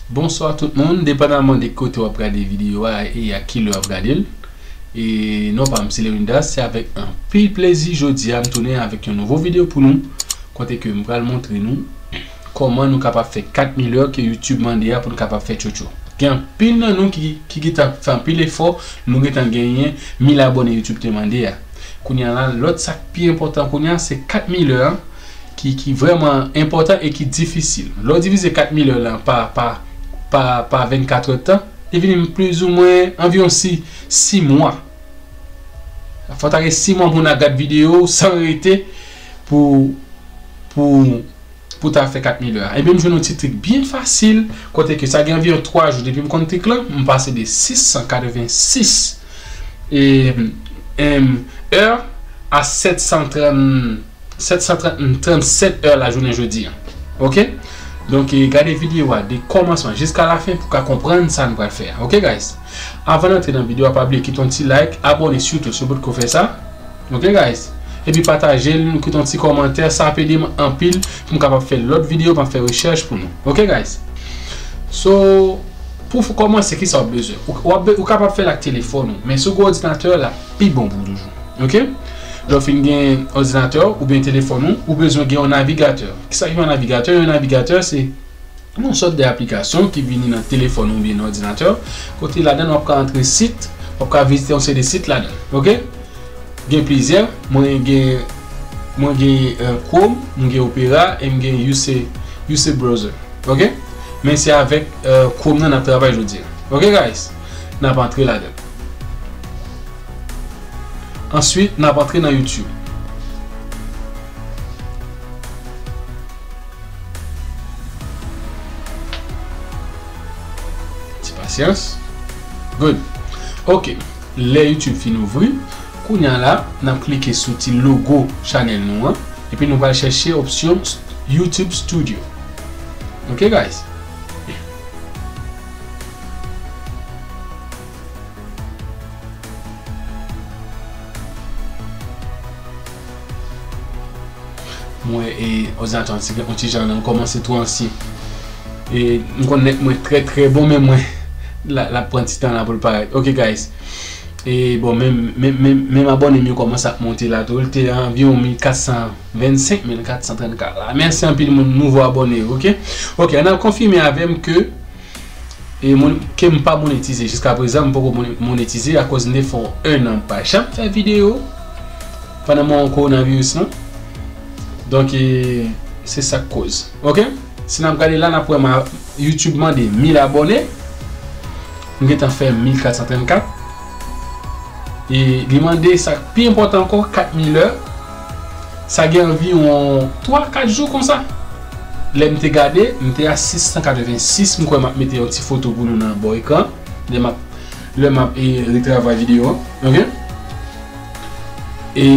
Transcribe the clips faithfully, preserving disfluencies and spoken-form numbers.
Bonswa tout moun, depandaman de kote w ap gade videyo a e a kilè w ap gade l. E non pa m se Leonidas, se avèk anpil plezi jodi a m tounen avèk yon nouvo videyo pou nou, kote ke m pral montre nou kòman nou kapab fè kat mil è ke YouTube mande a pou nou kapab fè tchotcho. Gen anpil nan nou ki, ki gentan fè anpil efò, nou gentan genyen mil abòne YouTube te mande a. Kounye a la, lòt sa k pi enpòtan kounye a, se kat mil è an, ki, ki vrèman enpòtan e ki difisil. Lè w divize kat mil è lan pa, pa, pa, pa vennkat è tan, li vini plizoumwen anviwon sis, sis mwa. Fò ta gen sis mwa pou n ap gad videyo san rete pou, pou, pou ta fè kat mil è a. Ebyen, m jwenn yon ti trik byen fasil, kote ke sa gen anviwon twa jou depi m konn trik lan, m pase de sis san katrevensis, e, em, è a sèt san trant, sèt san trant, trannsèt è la jounen jodi a. Oke? Donk, e, gade videyo a de kòmansman jiska lafen pou ka konprann sa n pral fè a. Oke, guys? Avan n antre nan videyo a, pa bliye kite yon ti like, abòne sitou si w potko fè sa. Oke, guys? Epi pataje l, kite yon ti kòmantè, sa ap ede m anpil pou m kapab fè lòt videyo, m ap fè rechèch pou nou. Oke, guys? So, pou f-, kòmanse, kisa w bezwen? Ou, w ap be-, ou kapab fè l ak telefòn ou, men si w gen òdinatè, l ap pi bon pou ou toujou. Oke? Lè w fin gen òdinatè w oubyen telefòn ou, ou bezwen gen yon navigatè. Kisa ki yon navigatè? Yon navigatè, se yon sòt de aplikasyon ki vini nan telefòn ou oubyen nan òdinatè, kote ladan w ap ka antre sit, w ap ka vizite yon seri de sit ladan. Oke? Gen plizyè, mwen gen, mwen gen, eh, Chrome, mwen gen Opera, e mwen gen U C, U C Browser. Oke? Men se avèk, eh, Chrome nan n ap travay jodi a. Oke, guys? N ap antre ladan. Answit, n ap antre nan YouTube. Ti pasyans. Good. Oke. Lè YouTube fin ouvri, kounye a la, n ap klike sou ti logo chanèl nou an, epi nou pral chèche opsyon YouTube Studio. Oke, guys? Mwen, e, òdinatè an ti, yon ti jan nan, l kòmanse twò ansyen. E, m konn nèt mwen trè, trè bon, men mwen, la, l ap pran ti tan la pou l parèt. Oke, guys. E, bon, men, men, men, men abòne m yo kòmanse ap monte la tou. L te anviwon mil kat san vennsenk, mil kat san trannkat la. Mèsi anpil moun, nouvo abòne yo, oke? Oke, ann al konfime avè m ke E mon-, ke m pa monetize. Jiska prezan, m poko mone-, monetize akoz m te fè yon an m pa janm fè videyo pandan moman kowonaviris lan. Donk, e, se sa k koz. Oke? Si n ap gade la, n ap wè ma-, YouTube mande mil abòne. M gentan fè mil kat san trannkat. E li mande sa k pi enpòtan ankò, kat mil è. Sa gen anviwon twa, kat jou konsa. Lè m te gade, m te a sis san katrevensis. M kwè m ap mete yon ti foto pou nou nan bò ekran. Lè m ap, lè m ap, e, retravay videyo an. Oke? E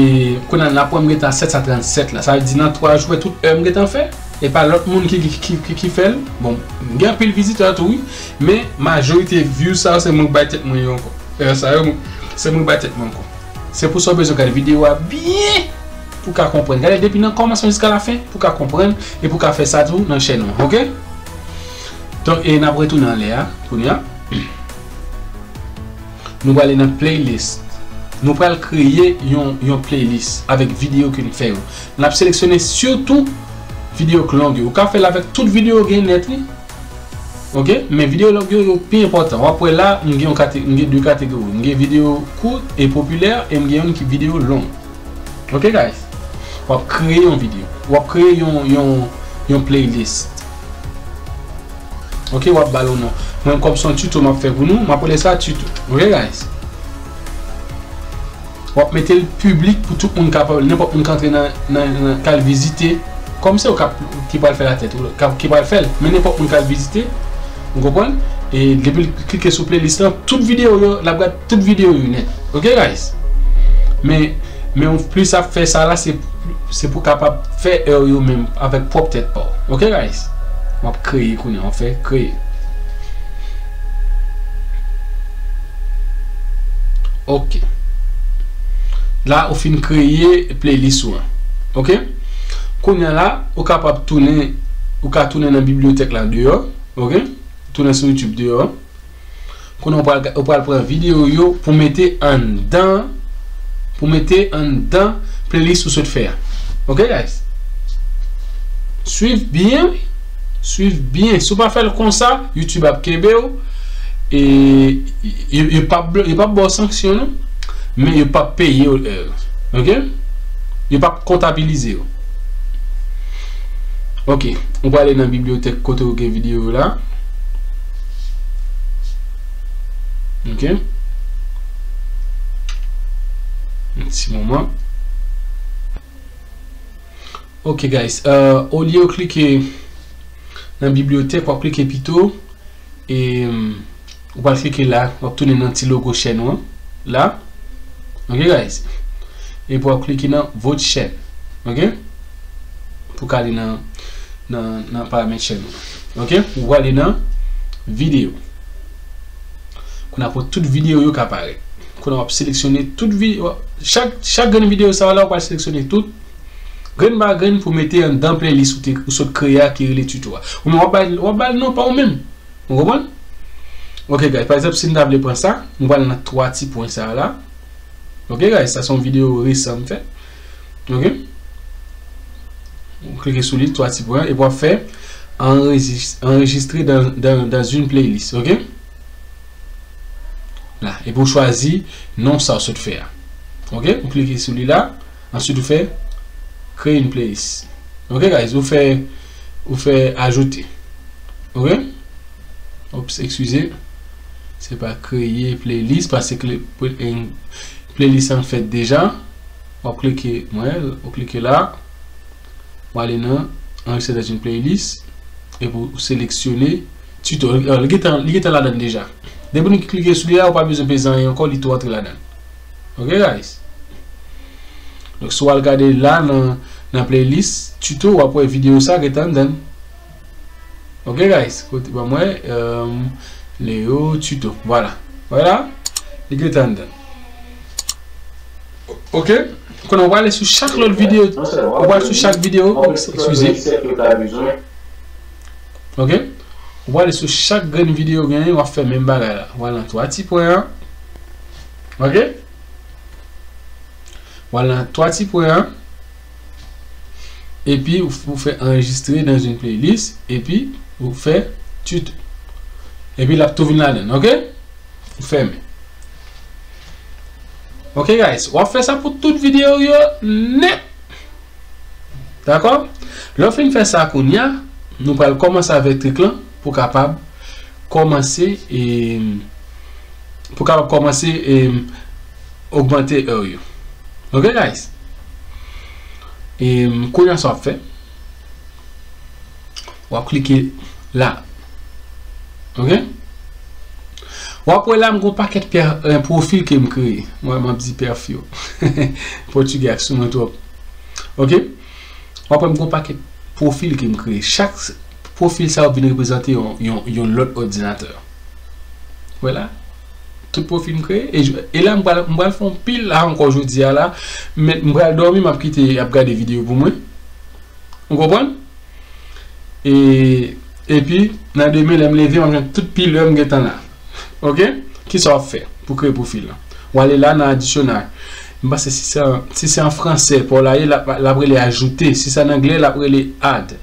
kounye a, n ap wè m gentan a sèt san trannsèt la. Sa vle di nan twa jou, wè tout è m gentan fè. E pa lòt moun ki, ki, ki, ki, ki fè l. Bon, m gen anpil vizitè tou, wi. Men, majorite view sa yo, se mwen k bay tèt mwen yo ankò. È sa yo, se mwen k bay tèt mwen ankò. Se pou sa w bezwen gade videyo a byen pou w ka konprann. Gade depi nan kòmansman jiska lafen pou w ka konprann e pou w ka fè sa tou nan chèn ou, oke? Donk, e n ap retounen anlè a, kounye a. Nou prale nan playlist. Nou pral kreye yon, yon playlist avèk videyo ke n fè yo. N ap seleksyone sitou videyo k long yo. Ou ka fè l avèk tout videyo w gen nèt, wi. Oke? Men videyo long yo, yo pi enpòtan. W ap wè la, m gen yon kate-, m gen de kategori. M gen videyo kout e popilè, e m gen youn ki videyo long. Oke, guys? W ap kreye yon videyo. W ap kreye yon, yon, yon playlist. Oke, w ap ba l yon non. Mwen, kòm se yon tuto m ap fè pou nou, m ap rele sa tuto. Oke, guys? W ap mete l piblik pou tout moun kapab, nenpòt moun k antre nan, nan, nan, k al vizite. Kòm se ou k ap, ki pral fè latèt, ou k ap, ki pral fè l. Men nenpòt moun k al vizite, ou konprann? E depi l klike sou playlist lan, tout videyo yo, l ap gade tout videyo yo nèt. Oke, guys? Men, men ou plis ap fè sa la, se, se pou kapab fè è w yo menm avèk pwòp tèt pa w. Oke, guys? W ap kreye kounye a, w ap fè kreye. Oke. La, ou fin kreye playlist ou an. Oke? Kounye a la, ou kapab tounen, ou ka tounen nan bibliyotèk la deyò. Oke? tounen sou YouTube deyò. Kounye a ou pral, ou pral pran videyo yo pou mete anndan, pou mete anndan playlist ou sot fè a. Ok, guys? Swiv byen, wi. Swiv byen. Si w pa fè l konsa, YouTube ap kenbe w. E yo, yo p ap blo-, yo p ap ba w sanksyon, non. Men yo p ap peye w, eh, ok? Yo p ap kontabilize w. Ok, ou prale nan bibliyotèk kote ou gen videyo yo la. Ok. Yon ti moman. Ok, guys. Euh, olye ou klike nan bibliyotèk, w ap klike pito. E, mm, ou pral klike la, w ap tounen nan ti logo chèn ou an. La. Ok, guys? Epi w ap klike nan votre chaîne. Ok? Pou w ka ale nan, nan, nan paramèt chèn ou. Ok? Ou prale nan videyo. Kounye a pou tout videyo yo ka parèt. Kounye a w ap seleksyone tout vi-, w ap, chak, chak grenn videyo sa yo la, ou pral seleksyone tout. Grenn pa grenn pou mete anndan playlist ou te, ou sot kreye a ki rele tuto a. Ou menm w ap bay, w ap bay non pa ou menm. Ou konprann? Ok, guys, pa egzanp, si m ta vle pran sa, m pral nan twa ti pwen sa yo la. Ok, guys, sa se yon videyo resan m fè. Ok? Ou klike sou li, twa ti pwen, epi w ap fè enregis-, enregistrer dans, dans, dans une playlist, ok? La, epi w chwazi non sa w sot fè a. Ok? Ou klike sou li la, answit ou fè créer une playlist. Ok, guys, ou fè, ou fè ajouter. Ok? Ops, eskize. Se pa kreye playlist, paske playlist an fèt deja. W ap klike, mwen, ou klike la. W ale nan enregistrer dans une playlist. Epi w seleksyone tuto. Li gentan, li gentan ladan deja. Depi nou klike sou li la, ou pa bezwen peze anyen ankò, li tou antre ladan. Ok, guys? Donk, si w al gade la nan, nan playlist tuto, w ap wè videyo sa gentan anndan. Ok, guys? Kote, ban mwen, euh, Leo tuto. Vwala. Vwala. Li gentan anndan. Ok? Kounye a, w prale sou chak lòt videyo. W prale sou chak videyo. Ops, eskize. Ok? Ou prale sou chak grenn videyo w genyen, w ap fè menm bagay la. W al nan twa ti pwen an. Ok? W al nan twa ti pwen an. Epi ou, ou fè enregistrer dans une playlist. Epi ou fè tuto. Epi l ap tou vin ladan l, ok? Ou fèmen. Ok, guys, w ap fè sa pou tout videyo yo nèt. Dakò? Lè w fin fè sa kounye a, nou pral kòmanse avèk trik lan pou kapab kòmanse, e, pou kapab kòmanse, e, ogmante heure yo. Ok, guys? E, kounye a sa w ap fè, w ap klike la. Ok? W ap wè la, m gon pakèt pè-, eh, pwofil ke m kreye. Mwen, m ap di pèfil. Pòtigè ak sou mwen twòp. Ok? W ap wè m gon pakèt pwofil ke m kreye. Chak s-, pwofil sa yo vin reprezante yon, yon, yon lòt òdinatè. Wè la? Tout pwofil m kreye. E j-, e la, m pral, m pral fè yon pil la ankò jodi a la. Men m pral dòmi, m ap kite y ap gade videyo pou mwen. Ou konprann? E, epi, nan demen, lè m leve, m ap jwenn tout pilè m gentan la. Ok? Kisa w ap fè pou kreye pwofil lan? W ale la nan adisyonal. M panse si se an, si se an fransè, pa w la ye, l ap, l ap rele ajoute. Si se an anglè, l ap rele add.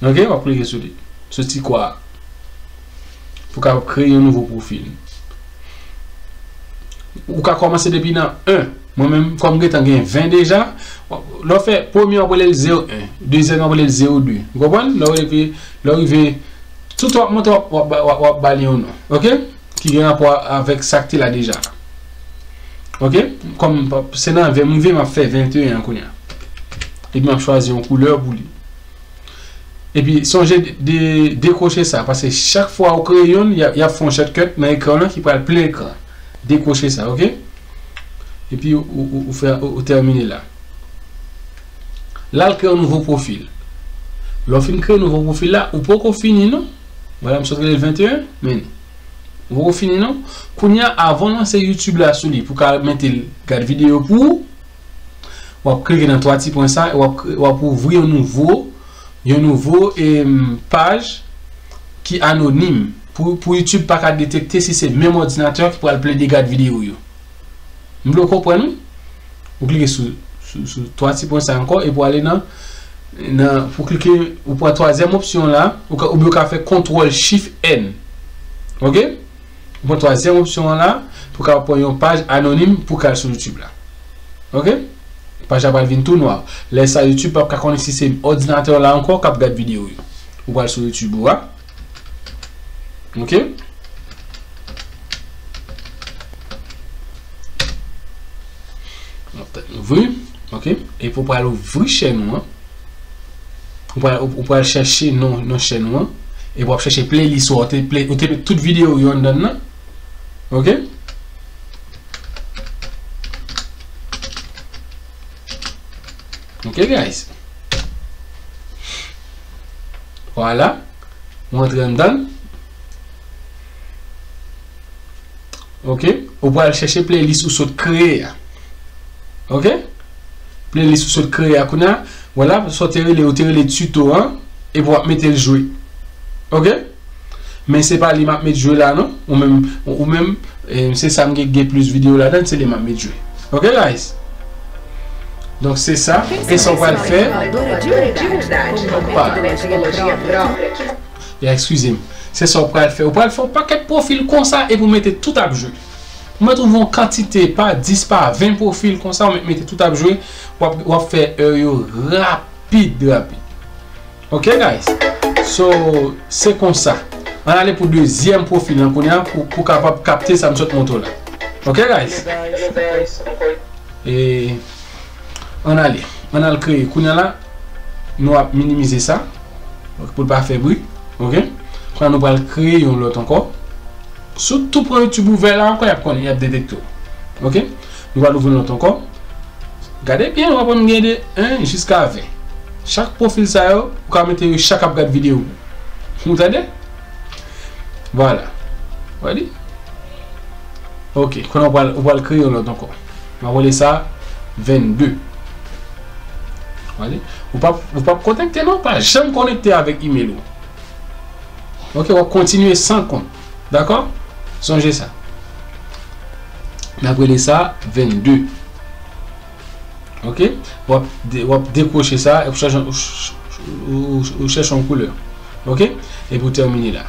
Ok? W ap klike sou li. Sou ti kwa a. Pou w kapab kreye yon nouvo pwofil. Ou ka kòmanse depi nan en. Mwen menm, kòm m gentan gen ven deja, lè w fè premye, w ap rele l zewo en, dezyèm, w ap rele l zewo de. Ou konprann? Lè w rive, lè w rive, tout w ap monte, w ap, w ap, w ap, w ap ba li yon non. Ok? Ki gen rapò avèk sa k te la deja. Ok? Kòm se nan ven m rive, m ap fè venteyen an kounye a. Epi m ap chwazi yon koulè pou li. Epi sonje de, de, dekwoche sa, paske chak fwa ou kreye youn, y a, y ap fè yon shortcut nan ekran w lan ki pral plen ekran. Dekwoche sa, ok? Epi ou, ou, ou, ou fè, ou, ou tèmine la. La, l kreye yon nouvo pwofil. Lè w fin kreye nouvo pwofil la, ou poko fini non. Vwala, m sot rele l venteyen, men ou poko fini non. Kounye a, avan w lanse YouTube la sou li, pou w ka mete l gad videyo pou ou, w ap klike nan twa ti pwen sa, w ap kre-, w ap ouvri yon nouvo, yon nouvo, em, paj ki anonim. Pou, pou YouTube pa ka detekte si se menm òdinatè ki pral plede gad videyo yo. M vle w konprann wi. Ou klike sou, sou, sou twa ti pwen sa ankò epi w ale nan, nan, pou klike, ou pran twazyèm opsyon la, ou ka, oubyen ou ka fè kontwòl chif N. Ok? Ou pran twazyèm opsyon an la, pou w ka pran yon paj anonim pou w ka al sou YouTube la. Ok? Paj la pral vin tou nwa. Lè sa, YouTube p ap ka konnen si se òdinatè w la ankò k ap gad videyo yo. Ou pral sou YouTube ou a. Ok? N ap tann ouvri. Ok? Epi w pral ouvri chèn ou an. Ou pral, ou, ou pral chèche non, non chèn ou an. Epi w ap chèche playlist ou a, ou te, play, ou te met tout videyo yo anndan nan. Ok? Ok, guys. Vwala. Ou antre anndan. Ok? Ou pral chèche playlist ou sot kreye a. Ok? Playlist ou sot kreye a kounye a. Vwala, sa w te rele, ou te rele tuto an. Epi w ap mete l jwe. Ok? Men se pa li m ap met jwe la non. Ou menm, ou menm, eh, se sa m gen, gen plis videyo ladan, se li m ap met jwe. Ok, guys? Donk, se sa. E sa w pral fè. Opa. Ya, eskize m. Se sa w pral fè. Ou pral fè yon pakèt pwofil konsa epi w mete tout ap jwe. Ou mèt ouvri yon kantite pa dis, pa ven pwofil konsa, ou mèt mete tout ap jwe. W ap, w ap fè è yo rapid, rapid. Ok, guys? So, se konsa. Ann ale pou dezyèm pwofil lan kounye a pou, pou kapab kapte sa m sot montre w la. Ok, guys? E, ann ale. Ann al kreye. Kounye a la, nou ap minimize sa. Ok, pou l pa fè bri. Ok? Kounye a nou pral kreye yon lòt ankò. Si w tou pran YouTube ouvè la ankò, y ap konnen, y ap detekte w. Ok? Nou pral ouvri yon lòt ankò. Gade byen, w ap wè m gen de en jiska ven. Chak pwofil sa yo, ou ka mete yo chak ap gad videyo. Ou tande? Vwala. Ou wè li? Ok, kounye a ou pral, ou pral kreye yon lòt ankò. M ap rele sa vennde. Ou wè li? Ou p ap, ou p ap konekte non, pa janm konekte avèk email ou. Ok, w ap kontinye san kont. Dakò? Sonje sa. N ap rele sa vennde. Ok? W ap de-, w ap dekwoche sa, epi w chèche, ou ch-, ou, ou, ou chèche yon koulè. Ok? Epi w tèmine la.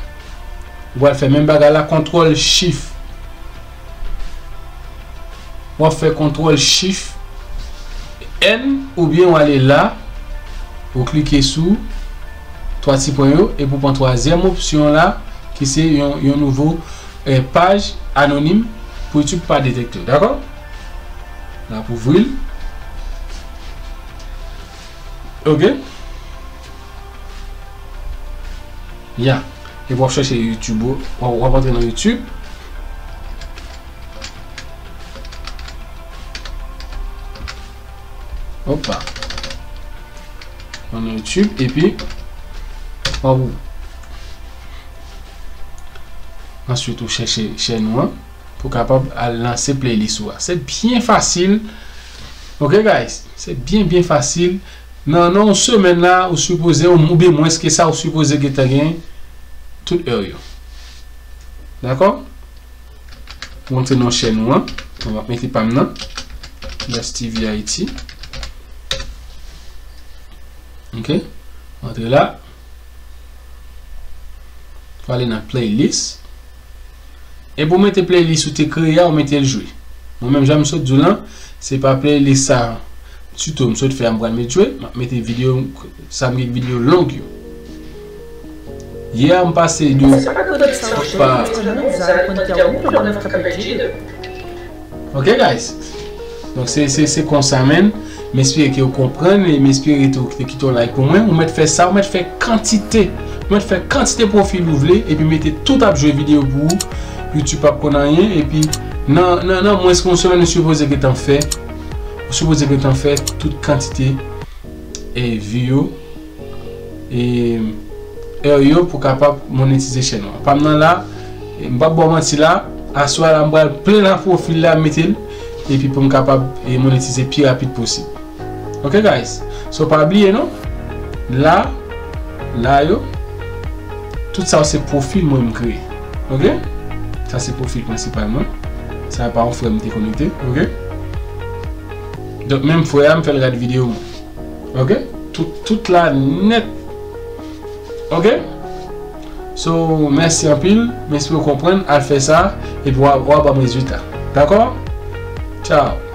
Ou pral fè menm bagay la, kontwòl chif. W ap fè kontwòl chif N oubyen w ale la, ou klike sou twa ti pwen yo, epi w pran twazyèm opsyon la, ki se yon, yon nouvo, eh, paj anonim pou YouTube pa detekte w, dakò? N ap ouvri l. Ok. Ya. Epi w ap chèche YouTube ou. W ap, w ap antre nan YouTube. Opa. Ann nan YouTube, epi w ap ou-, answit ou chèche chèn ou an pou w kapab al lanse playlist ou a. Se byen fasil. Ok, guys? Se byen, byen fasil. Nan, nan yon semèn la, ou sipoze, ou, oubyen mwens ke sa, ou sipoze gentan gen tout è yo. Dakò? Ou antre nan chèn ou an. Mwen ap mete pa m nan. Best T V Haiti. Ok. Antre la. Ou ale nan playlist. Epi w mete playlist ou te kreye a, ou mete l jwe. Mwen menm jan m sot di w lan, se pa playlist sa tuto m sot fè a m pral met jwe, m ap mete videyo, sa m gen videyo long yo. Yè a m pase de pa Ok, guys. Donk, se, se, se konsa, menn. M espere ke w konprann e m espere tou w te kite yon like pou mwen. Ou mèt fè sa, ou mèt fè kantite. Ou mèt fè kantite pwofil ou vle, epi mete tout ap jwe videyo pou ou. YouTube p ap konn anyen, epi nan, nan, nan mwens ke yon semèn, ou sipoze gentan fè, ou sipoze gentan fè tout kantite, e, vi yo. E, è yo pou kapab monetize chèn ou an. Pa m nan la, e, m p ap ba w manti la, aswè a la m pral plen nan pwofil la, mete l, epi pou m kapab, e, monetize pi rapid posib. Ok, guys? So, pa bliye non, la, la yo, Tout sa se pwofil mwen m kreye. Ok? Sa se pwofil prensipal mwen. Sa pa yon frè m te konekte. Ok? Donk, menm frè a, m fè l gade videyo mwen. Ok? Tout, tout la nèt. Ok? So, mèsi anpil. M espere w konprann. Al fè sa. Epi w a, w a ban m rezilta. Dakò? Tchao.